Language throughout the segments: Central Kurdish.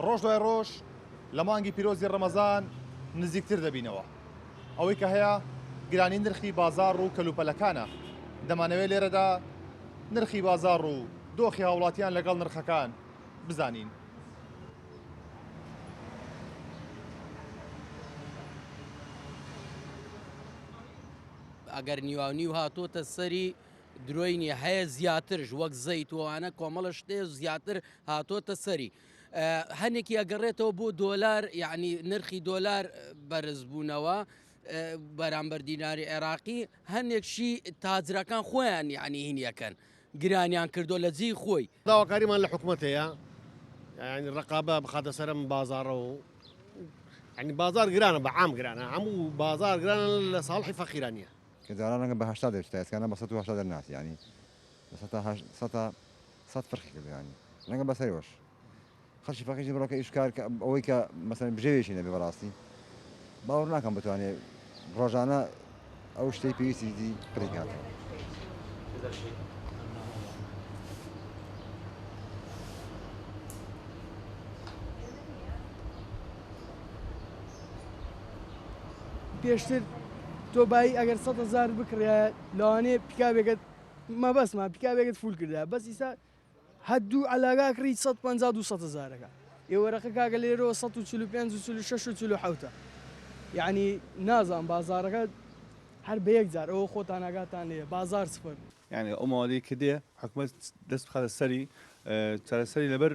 ڕۆژ دوای ڕۆژ لە مانگی پیرۆزی ڕەمەزان نزیکتر دەبینەوە. ئەوەی کە هەیە گرانی نرخی بازاڕ و کەلوپەلەکانە، دەمانەوێت لێرەدا نرخی بازاڕ و دۆخی هاوڵاتیان لەگەڵ نرخەکان بزانین. ئەگەر نیواونیو هاتۆتە سەری درۆی نیە هەیە زیاترش وەک زەیت و ئەوانە کۆمەڵە شتێ زیاتر هاتۆتە سەری هەنێکی ئەگەڕێتەوە بۆ دۆلار یعنی نرخی دۆلار بەرزبوونەوە بەرامبەر دیناری عێراقی هەنێکشی تاجرەکان خۆیان یعنی هینیەکەن گرانیان کردو لە جێی خۆی. داواکاریمان لە حکومەت هەیە یعنی ڕقابە بخاتە سەرم بازاڕە و یعنی بازار گرانە بە عام گرانە هەموو بازار گرانە لە ساڵحی فەقیرانە. کە جاران ڕەنگە بە 80 دەرچتا ئێستا بە 180 دەرناچی یعنی لە سەتا هەشت سەتا سەد فرقی کردو یعنی ڕەنگە بەسەرەوەش خەڵکی فەقیری بڕۆکە ئیش کار کە ئەوەی کە مەسەلەن بژێوێکی نەبێ بەڕاستی باوەڕ ناکەم بتوانێ ڕۆژانە ئەو شتەی پێویستی پڕی کاتەوە. پێشتر تۆ بایی ئەگەر 100 هەزار بکڕیایە لەوانەیە پیکابێکت مەبەستمە پیکابێکت فول کردایە بەس ئیستا هەر دوو عەلاگە ئەکڕی 150 200 هەزارەکە ئێ وەرەقە کاکە لێرەوە 145 و 46 و 47 یعنی نازانم بازاڕەکە هەر بە یەک جار ئەوە خۆتان ئاگاتان لێیە بازاڕ سفر. یانی ئەو مەوادەی کە دێ حکومەت دەست بخاتە سەری چارەسەری لەبەر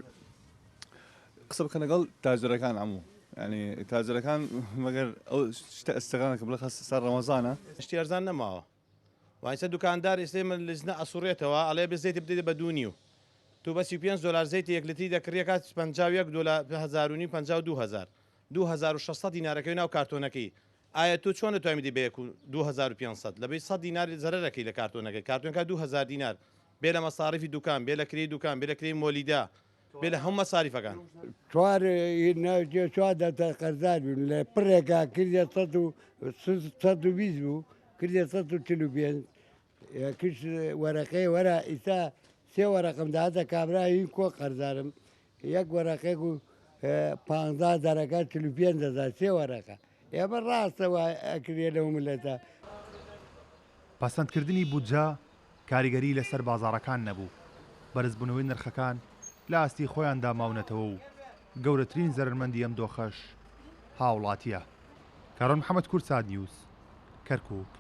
قسە بکەن لەگەڵ تاجرەکان عەموو یانی تاجرەکان مەگەر ئەو شتە ئەستەغانە کە بڵێ خەس سەر ڕەمەزانە. شتی ئەرزان نەماوە وایسە دوکاندار ئێستێ من لجنە ئەسوڕێتەوە ئەڵێ بێ زەیتی بدەیت بە دوو نیو تو بە 35 دۆلار زەیتی یەک لتری دەکڕی ئەکات 51 دۆلار هەزار و نیو 52 هەزار 2600 دینارەکەی ناو کارتۆنەکەی ئایا تۆ چۆن دەتوانی بدەی بە یەک و 2500 لەبەی 100 دینار زەرەرەکەی لە کارتۆنەکەی کارتۆنەکە 2000 دینار بێ لە مەساریفی دوکان بێ لە کرێی دوکان بێ لە کرێی مۆلیدە بێ لە هەموو مەساریفەکان. چوار چوار دەفتەر قەرزار بووین لە پڕێکا کردیە 120 بوو کردیە 145 یەکش وەرەقەی وەرە ئیستا سێ وەرەقم داتە کابرا هین کۆ قەرزارم یەک وەرەقێک و پانزا دەرەکە 45 هەزار سێ وەرەقە ئێمە ڕاستە وا ئەکرێ لەو ملەتە. پەسەندکردنی بودجە کاریگەری لەسەر بازاڕەکان نەبوو، بەرزبوونەوەی نرخەکان لە ئاستی خۆیاندا ماونەتەوە و گەورەترین زەرەرمەندی ئەم دۆخەش هاوڵاتییە. کارۆن محەمەد، کوردسات نیوز، کەرکوک.